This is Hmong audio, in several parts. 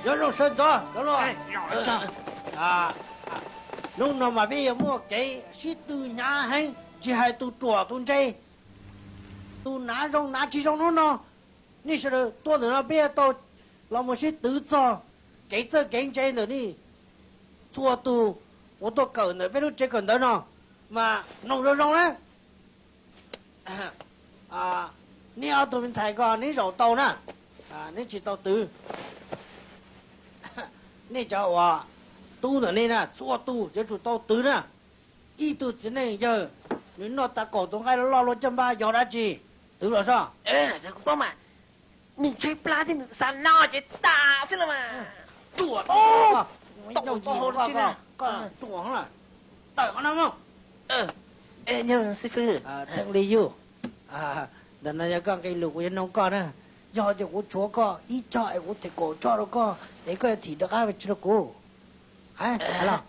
Nyob zoo sawv ntxov los. Hnub no mas peb yuav muaj kev sib tw hnyav heev, tsis hais tus ruam tus ntse, tus hnav zoo hnav tsis zoo hnub no. Nej sawv daws tuaj ntawm no peb yuav tau los mus sib twv txog kev txawj kev ntse ntawm nej txhua tus uas tuaj kawm ntawm peb lub tsev kawm ntawv no, mas mloog zoo zoo na. Nej ob tug me ntxhais ko neb zaum tau na, neb tsis tau twv. Nej cov uas tub ntawm nej na, txhua tus yuav tsum tau twv na. Ib tug txiv neej yawg, nws noj tas kaum tus nqaij loj loj luaj caj npab yog dab tsi? Twv los soj. Kuv paub mas, nws tshaib plab thiab nws xav noj ces tas xwb los mas. Ruam, tau tau hau tsis na. Koj ruam, tawm qhov no mus. Xib fwb, theej li yus, ntawm no yog koj nqe lus kuv yuav noog koj na. Yog tias kuv tshuav koj ib choj es kuv them kaum choj rau koj es koj yuav thim rov qab tsis rau kuv? Hais los.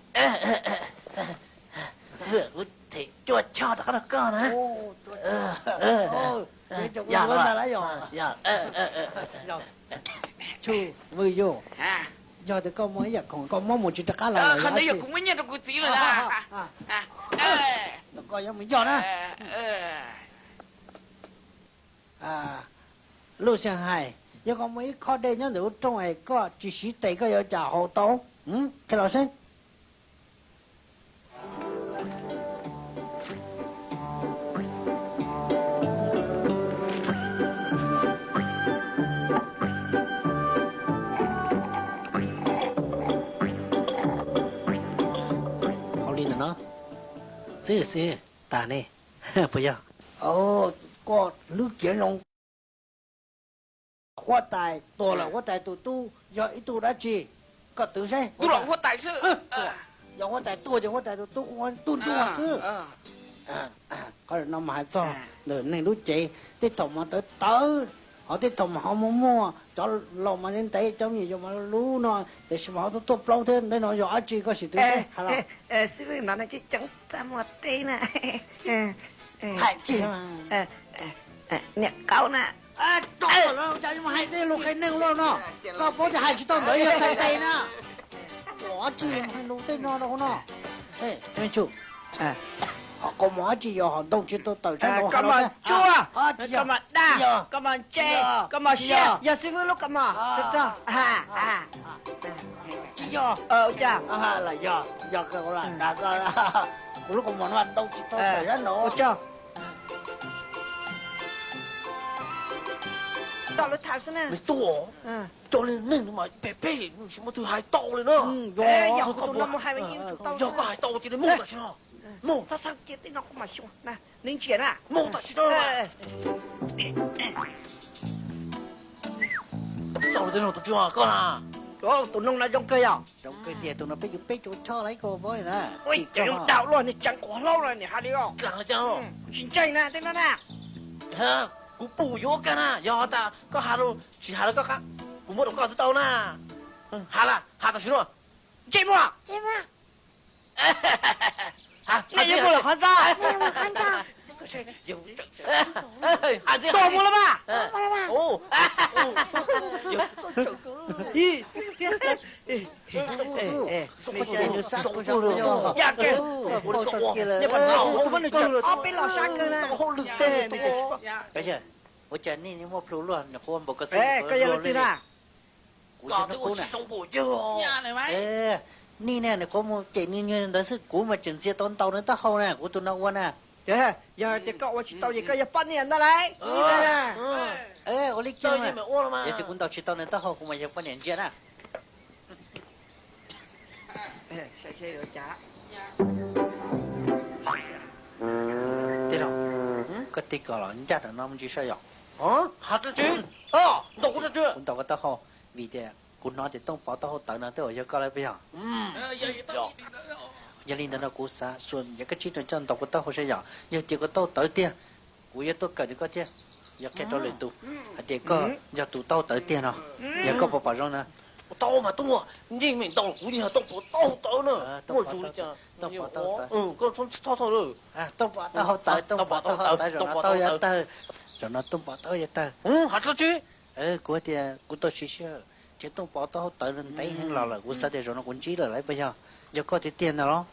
Kuv them cuaj choj rov qab rau koj na. Yog, yog, yog. Tsu, Vwj Yus, yog tias koj muaj ib yam khoom koj muab mus tsis rov qab los, qhov ntawd yog kuv muab nyiaj rau kuv txiv lawm. Koj yuav mus yog na. Luj Xeeb hais, yog koj muaj ib khob dej nyob ntawm lub rooj es koj tsis siv tes koj yuav cas haus tau? Qhia los seb. Hauv li ntawm no xwb xwb tas ne, puas yog? Koj hlwb kiav zoo. Huab tais tuag lawm, huab tais tus tub yog ib tug dab tsi? Koj twv seb. Yog huab tais tuag ces huab tais tus tub kuj ua tub ntsuag xwb. Qhov no mas hais txog ntawm neeg lub cev, tej thaum mas tawv tawv, ho tej thaum mas ho muaj muaj, cov laus mas ntev ntev, cov me nyuam yaus mas lub no, tiam sis mas ho tuaj tuaj plaub thiab. Ntawm no yog dab tsi koj sim twv seb hais los. Xib fwb, no nej coob coob txaj muag teb na. Hais tsis niam qaub na. Tso los cas yuav mus hais tej lus qhia neeg luaj no. Koj paub tias hais tsis tau ntawd yog txhais tes na. Ua dab tsi hais lus tej no rau hauv no? Ho kaus mom dab tsi yog ho ntoo tsis tau tawm sab nraud? Kaus mom tsuag, kaus mom daj, kaus mom ntse, kaus mom siab, yog xib fwb lub kaus mom. Tsis yog. Ua cas? Los yog, yog kawg, kuv lub kaus mom no ntoo tsis tau tawm sab nraud. Ua tsaug. Nws tuaj, cov neeg no mas phem phem, nws tsis muaj twg hais tau li na. Yog koj hais tau ces mus tam sim no. Mus. Txhob txhawj, cia tej no kuv mam xyuas, neb ntsia na. Mus tam sim no. Xaus tej no tus tswv koj na. Tus noog no zoo kawg yom? Zoo kawg tiag, tus no peb yuav peb caug choj lawm koj paub li na. Ua cas zoo daus luaj, niag tseev quav hlaub no niag hais li os. Tsis ntseeg na tej no na. Kuv pum yuav ua kag na, yog tas koj hais lus tsis hais rau koj qab, kuv muab rau koj twb tau na. Hais las, hais tam sim no. Ntsej muag, nej yuav mus lawm qhov ntxa? Tuag mus los mas. Ob peb los sab kawg na. Ua cas nej muaj plhu luaj, nws qhuab npaum ko xwb. Koj yog leej twg na? Kuv yog Nub Qub na. Nej ne, nws qhuab mus cem nws ntawd xwb, kuv mas tseem ntxias tau ntaus nws taub hau na, kuv tus no ua na. Yog tias koj ua tsis tau ces koj yog poj niam ntag lauj. Ua li kiag, yog tias kuv ntaus tsis tau nws taub hau kuv mas yog poj niam ntsia na. Tij laug, koj tig kom los ncaj rau no me ntsis saib yom. Kuv ntaus koj taub hau, vim tias kuv hnov tias Tooj Pov taub hau tawv no tej zaum yog koj lawm puas yog? Yog li ntawd no kuv xav xua yam kab tsib no coj ntaus koj taub hau saib yom, yog tias koj taub hau tawv tiag, kuv yuav tuaj kawm ntawm koj thiab, yuav qhia rau lwm tus hais tias koj yog tus taub hau tawv tiag no, yog koj puas pom zoo na? Tau mas Tooj, yeej meem ntaus kuv yeej yog Tooj Pov taub hau tawv na. Muaj zoo li cas? Tooj Pov taub hau tawv. Tooj Pov taub hau tawv, Tooj Pov taub hau tawv, zaum no taub hau yuav tawg, zaum no Tooj Pov taub hau yuav tawg. Hais tsis, kuv tias kuv tau siv sij hawm Tsev Tooj Pov taub hau tawv ntev heev los lawm, kuv xav tias zaum no kuv ntsib lawm lawm, puas yog? Yog koj tiag tiag ntag los?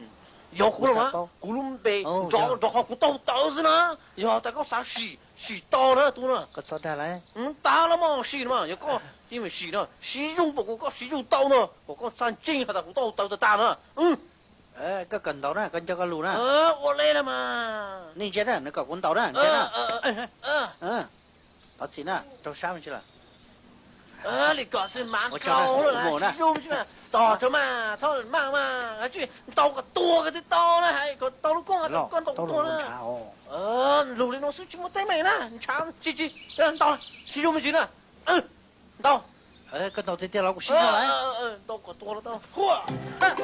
Yog kuv los mas, kuv lub npe nrov nrov qhov kuv taub hau tawv xwb na. Yog tias koj xav sim, sim tau na tus no. Koj txhob dag lawm. Tag los mas sim no mas, yog koj yeej meem sim no, siv zog pom kuv koj siv zog tau no, kom koj txhaj ntseeg has tas kuv taub hau tawv tag tag na. Koj kawm ntaus na, koj nco koj lus na. Ua li na mas. Nej ntsia na, nws kom kuv ntaus na, ntsia na. Thov txim na, raug sab me ntsis lawm. Li kom xwb mas, tos tso mas, txhob maj mas, tsis ntaus kom tuag ko twb tau na, hais kom tau lub koob hais kom koj ntaus tuag na. Lus li no xwb tsis muaj teeb meem na, ntshav tsis tsis, ntaus, siv zog me ntsis na. Ntaus. Koj ntaus tiag tiag los kuv siv zog lawm. Ntaus kom tuag los tau. Tab sis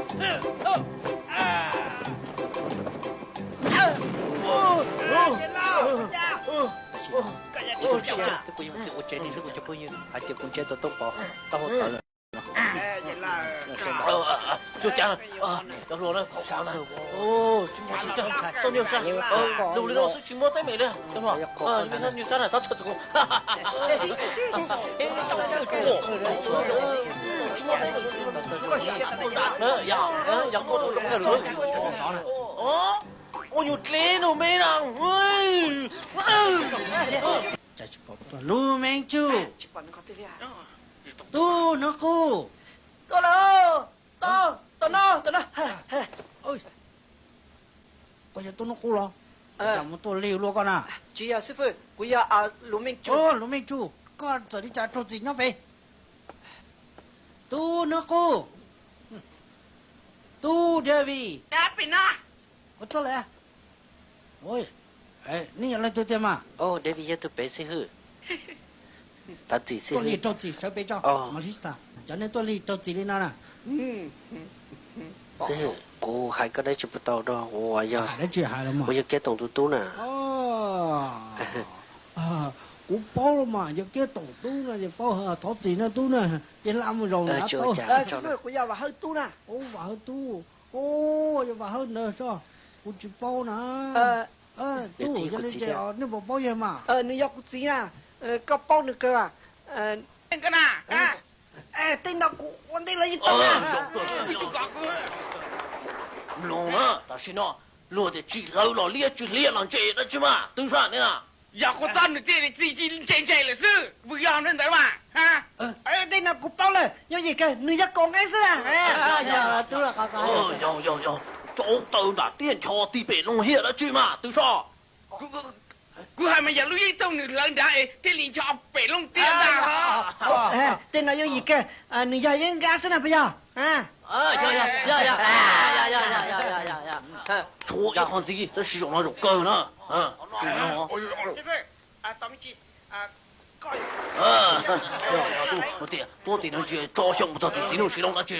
kuv ua tsev li xwb kuv cov phooj ywg, hais tias kuv ntsib tus Tooj Pov taub hau tawv lawm. Tsis ua cas, cov hluas na, tsis muaj teeb meem li, cov hluas, nyuag sab na, txhob txhawj txog kuv. Ua nyuag dleb no me na. Lub Meej Tsug, Tub Hnub Qub. Koj los, tom no, tom no. Koj yog Tub Hnub Qub los? Cas mus tuaj lig luaj koj na? Tsis yog xib fwb, kuv yog Lub Meej Tsug. Lub Meej Tsug, koj txawm li cas raug txim nyob pem? Tub Hnub Qub, Tub David. Kuv tuaj lawm. Nej yog leej twg tiag mas? David yog tus pem xib hwb. Thov txim xib hwb. Tuaj lig raug txim sawv pem tso. Cov neeg tuaj lig raug txim li no na. Xib hwb, kuv hais koj dab tsi puas tau rau kuv, yog, kuv yog Kiab Toom tus tub na. Kuv paub los mas, yog Kiab Toom tub no ces paub. Thov txim na tub na, ces hla mus zaum na. Xib fwb, kuv yog Vam Hawj tub na. Vam Hawj tub. Yog Vam Hawj ntawd soj, kuv tsis paub na. Tub, yog li ces nej puas paub yawg mas? Nws yog kuv txiv na, koj paub nws kawg. Tej no kuv ua ntej los yeej tau na. Mloog na, tam sim no luag tias tsis hlawv los liab, tsis hliam los ntse dab tsi mas, twb sab ne na. Yog kuv txob nws tiag, txiv tsis ntse ntse lawm xwb, vwm yog ntawd mas. Tej no kuv paub lawm, yooj yim kawg, nws yog kaum nqeeb xwb na. Yog, yog, tsaus taws nram tiaj ncho tig pem loog hiam dab tsi mas, twb sab. Kuv hais mas yog lub yeej thooj nws hlawv nrad es thiaj li ncho pem loog tiaj ntag. Tej no yooj yim kawg, nws yog yeeb nkab xwb na puas yog? Tshuav ib qho ntxiv tab sis zaum no zaum kawg na. Tuaj tim no tsis tso xyoo mus txog tus txiv nuj si loo dab tsi.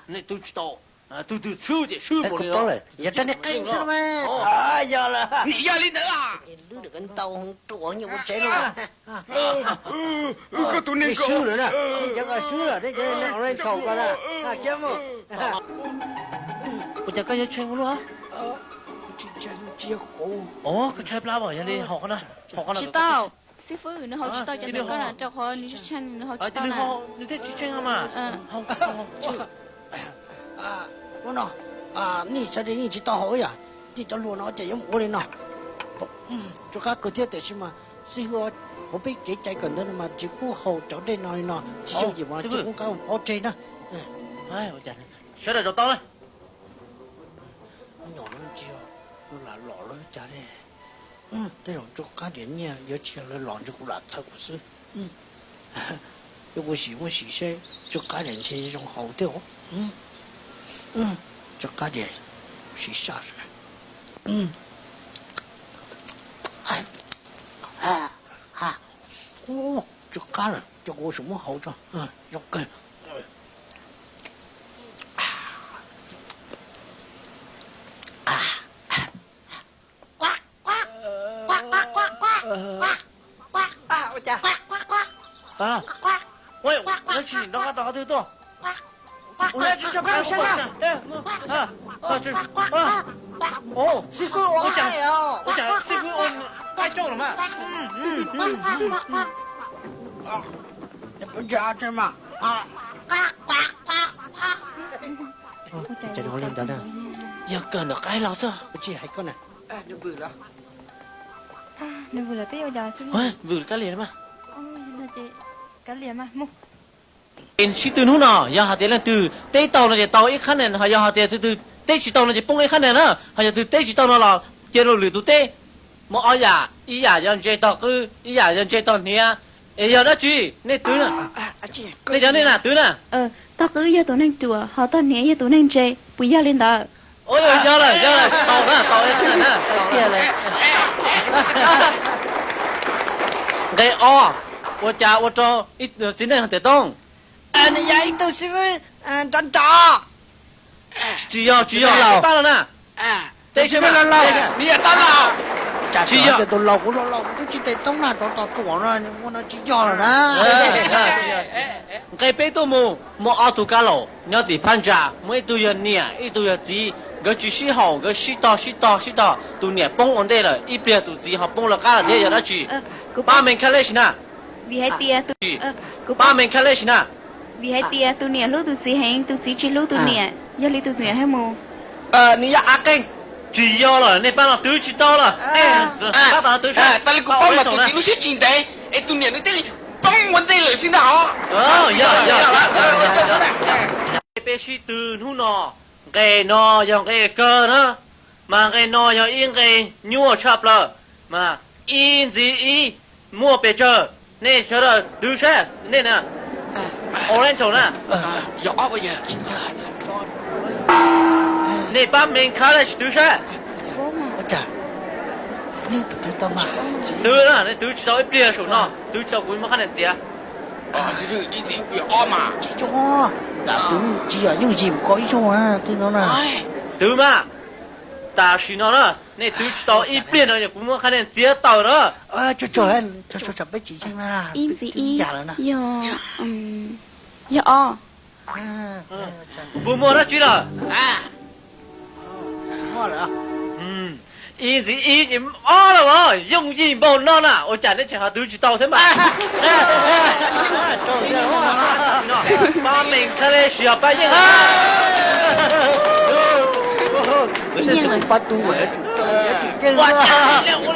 Nej twb tsis tau, twg twg swb ces swb mus li. Yog rab niag qeej xwb mas. Yog li ntawd, lwb ntau ruam nyuam ua tsev no. Nej swb lawm na, nej cov ko swb lawm, nej cov neeg online thaum ko na. Kiab mus. Ua cas koj yuav tshee ua luaj? Tsis tshee, tsis yog kuv. Koj tshaib plab mas, yog li haus qhov no. Tsis tau, xib fwb, nws haus tsis tau cov ntawm koj na, rau qhov nws tsis tshee nws haus tsis tau na. Nws thiaj tsis tshee mas. Hnub no nej sawv daws yeej tsis tau haus yom, tej cov hluas no ces yuav mus ua li no. Tsov qab kawg thiab, tiam sis mas xib hwb, hauv peb kev cai kawm ntawv no mas tsis pub haus cov dej no li no, tsis yooj yim mas tsis pub qab mus pov tseg na. Sawv daws tau na. Nyuam no tsis yog lam lom lawv cas ne. Tej zaum tsov qab diam nyiaj yuav tsis yog lawv lom, ntshe kuv lam txhawj kuv xwb. Yog kuv sim muab sim seb tsov qab diam ntshe zoo haus thiab. Tsov qab diam, sim saj seb. Tsov qab lawm, coj kuv sim muab haus tso, zoo kawg. Ua cas xib fwb ua Ua cas nws ua li ntawd na? Yog kawg ntawm qaib los xwb. Ua tsis hais koj na. Nws vwm lawm peb ua cas xwb. Vwm kab liam mas. Yog no ces kab liam mas mus. Es sib tw hnub no yog hais tias leej twg teb tau no ces tau ib qhab nees, ho yog hais tias tus twg teb tsis tau no ces poob ib qhab nees na. Ho yog tus twg teb tsis tau no los cia rau lwm tus teb. Muaj ob yam, ib yam yog ntse tog qwb, ib yam yog ntse tog hniav. Es yog dab tsi nej twv na? Nej cov nej na twv na. Tog qwb yog tus neeg ruam, ho tog hniav yog tus neeg ntse, puas yog li ntawd? Yog lawm, yog lawm, tau na, tau na. Nqe ob, ua cas ua rau ib tug txiv neej tiav tooj? Nws yog ib tug xib fwb nrov nrov. Tsis yog, tsis yog, pab los na. Teb tsis yog, nws yog tau los. Cas tsis yog tus laus, kuv laus laus kuv twb tsis tiav tooj na, rov tos ruam no, ua no tsis yog lawm na. Nqe peb tuaj mus, muaj ob tug kab laus nyob tim phab ntsa, muaj ib tug yog niam, ib tug yog txiv, nkawd tsis sib haum, nkawd sib tog sib tog sib tog, tus niam poob ua ntej lawm, ib pliag tus txiv ho poob lawv qab lawm thiab, yog dab tsi? Pab me khab lej sis na. Vim hais tias, pab me khab lej sis na. Vim hais tias tus niam hlub tus txiv heev, tus txiv tsis hlub tus niam, yog li tus niam thiaj mus. Nws yog av qeeg. Tsis yog lawm, nej pab no twv tsis tau lawm. Pab no twv, tas li kuv paub mas tus txiv lub siab tsis ntev es tus niam nws thiaj li poob ua ntej lawm xwb ntag os. Peb sib tw hnub no, nqe no yog nqe kawg na, mas nqe no yog ib nqe nyuaj tshaj plaws, mas ib ntxiv ib muaj pes tsawg, nej sawv daws twv saib nej na. Orange na. Nej pab me khab lej sis twv saib. Twv na, nej twv tsis tau ib pliag saum no, twv tsis tau kuv muab qhab nees txiav. Ib ntxiv ib ob mas. Tsis yog, yooj yim ko ib zaug na, twb no na. Twv mas, tam sim no na, nej twv tsis tau ib pliag no yog kuv muab qhab nees txiav tawm na. Ib ntxiv ib, yog, yog ob. Puas muaj dab tsi lawm? Ib ntxiv ib ces ob lawm os, yooj yim npaum no na, ua cas nej tseem ho twv tsis tau thiab mas? Pab me khab lej sis yog pab yeej. Ua cas nej ua